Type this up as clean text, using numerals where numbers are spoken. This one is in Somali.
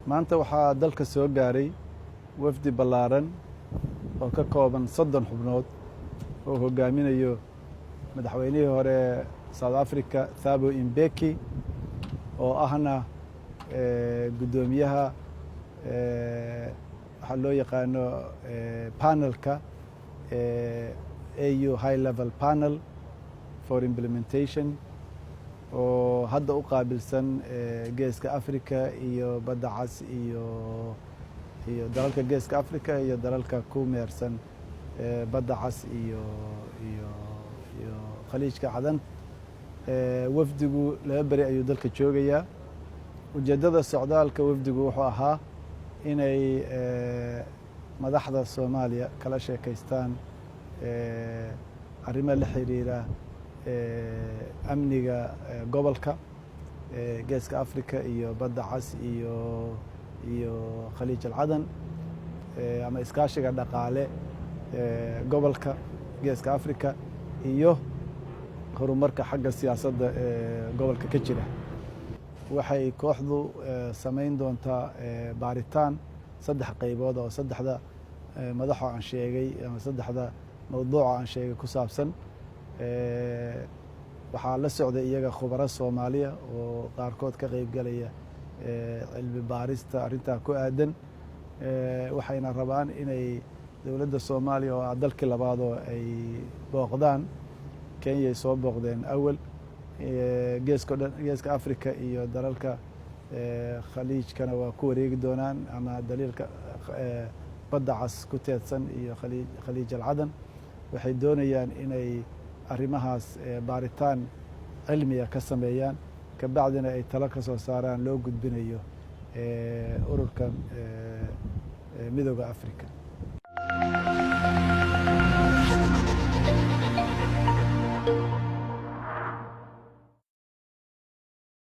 Maanta waxaa dalka soo gaaray wafdi ballaaran oo ka kooban 30 xubnood oo hogaaminayo madaxweynihii hore South Africa, Thabo Mbeki, oo ahna guddoomiyaha waxaa loo yaqaano panelka AU High Level Panel for Implementation, oo hadda u qaabilsan Geeska Africa iyo Badda Cas iyo dalalka Geeska Africa iyo dalalka ku meersan Badda Cas iyo Khaliijka Cadan. Wafdigu 2 beri ayuu dalka joogayaa. Ujeeddada socdaalka wafdigu wuxuu ahaa inay madaxda Soomaaliya kala sheekaystaan arrimo la xiriira amniga gobolka Geeska Africa iyo Badda Cas iyo Khaliij alcadan, ama iskaashiga dhaqaale gobolka Geeska Africa iyo horumarka xagga siyaasadda ee gobolka ka jira. Waxay kooxdu samayn doontaa baaritaan saddex qaybood oo saddexda madaxo aan sheegay ama saddexda mawduuca aan sheegay ku saabsan. Waxaa la socday iyaga khubaro Soomaaliya oo qaarkood ka qeyb galaya cilmi baarista arrintaa ku aadan. Waxayna rabaan inay dowladda Soomaaliya, oo ah dalkii labaadoo ay booqdaan, Kenya ay soo booqdeen awal, geeska dhan, Geeska Africa iyo dalalka Khaliijkana waa ku wareegi doonaan, ama daliilka Badda Cas ku teedsan iyo Khaliij alcadan. Waxay doonayaan inay arrimahaas baaritaan cilmiya ka sameeyaan, kabacdina ay talo ka soo saaraan loo gudbinayo Ururka Midowga Africa.